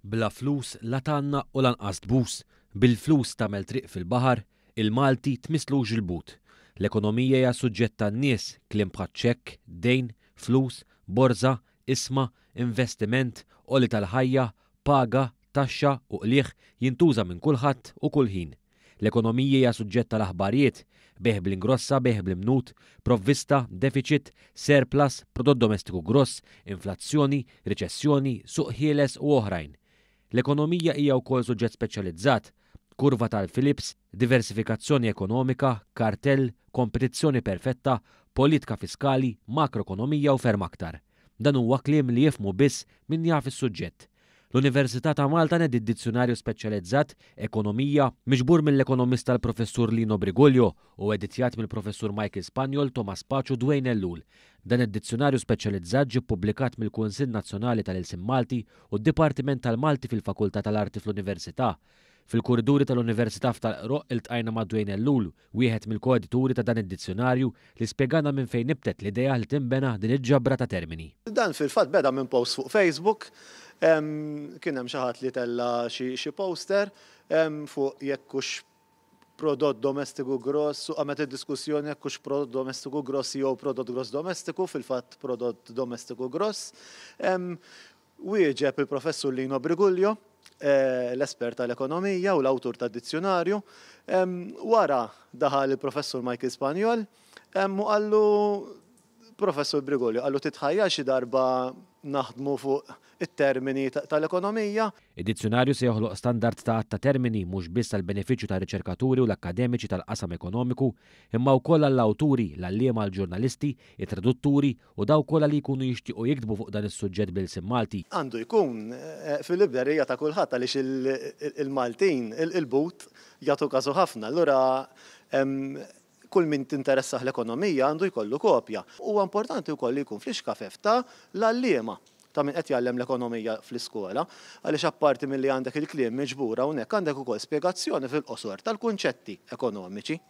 Bla flus la tgħannaq u lanqas tbus, bil-flus tagħmel triq fil-baħar, il-Malti tmisslux il-but. L-ekonomija hija suġġett tan-nies, kliem bħaċ-ċekk, dejn, flus, borża, ishma, investiment, għoli tal-ħajja, paga, taxxa u qligħ jintuża minn kulħadd u kull ħin. L-ekonomija hija suġġett tal-aħbarijiet, bejgħ bl-ingrossa, bejgħ bl-imnut, provvista, defiċit, surplus, prodott domestiku gross, inflazzjoni, riċessjoni, suq ħieles u oħrajn. L-ekonomija hija wkoll suġġett speċjalizzat, kurva tal-Phillips, diversifikazzjoni ekonomika, kartell, kompetizzjoni perfetta, politika fiskali, makroekonomija u ferm aktar. Dan huwa kliem li jifhmu biss min jaf is-suġġett. L-Università ta' Malta nediet dizzjunarju speċjalizzat, Ekonomija, miġbur mill-ekonomista l-Professur Lino Briguglio u editjat mill-Professur Michael Spagnol, Thomas Pace u Dwayne Ellul. Dan id-dizzjunarju speċjalizzat ġie ppubblikat mill-Kunsill Nazzjonali tal-Ilsien Malti u d-Dipartiment tal-Malti fil-Fakultà tal-Arti fl-Università. Fil-kuriduri tal-Università f'Tal-Qroqq iltqajna ma' Dwayne Ellul, wieħed mill-koedituri ta' dan id-dizzjunarju li spjegana minn fejn nibtet l-idea li tinbena din il-ġabra ta' termini. Dan fil-fatt beda minn post fuq Facebook. Kien hemm xi ħadd li tella' xi poster fuq jekk hux prodott domestiku gross u qamet id-diskussjoni jekk hux prodott domestiku gross jew prodott gross domestiku, fil-fatt prodott domestiku gross. Wieġeb il-Professur Lino Briguglio, l-espert tal-ekonomija u l-awtur tad-dizzjunarju. Wara daħal il-Professur Michael Spagnol u qallu, Professur Briguglio, qallu titħajjar xi darba naħdmu fuq it-termini tal-ekonomija? Id-dizzjunarju se joħloq standard ta' għadd ta' termini mhux biss għall-benefiċċju tar-riċerkaturi u l-akkademiċi tal-qasam ekonomiku, imma wkoll għall-awturi, l-għalliema, l-ġurnalisti, it-tradutturi u dawk kollha li jkunu jixtiequ jiktbu fuq dan is-suġġett bl-ilsien Malti. Għandu jkun fil-librerija ta' kulħadd għaliex il-Maltin il-but jagħtu każu ħafna. Allura kull min tinteressah l-ekonomija għandu jkollu kopja. Huwa importanti wkoll li jkun fl-ixkafef ta' l-għalliema, ta' min qed jgħallem l-ekonomija fl-iskola, għaliex apparti milli għandek il-kliem miġbur hawnhekk għandek ukoll spjegazzjoni fil-qosor tal-kunċetti ekonomiċi.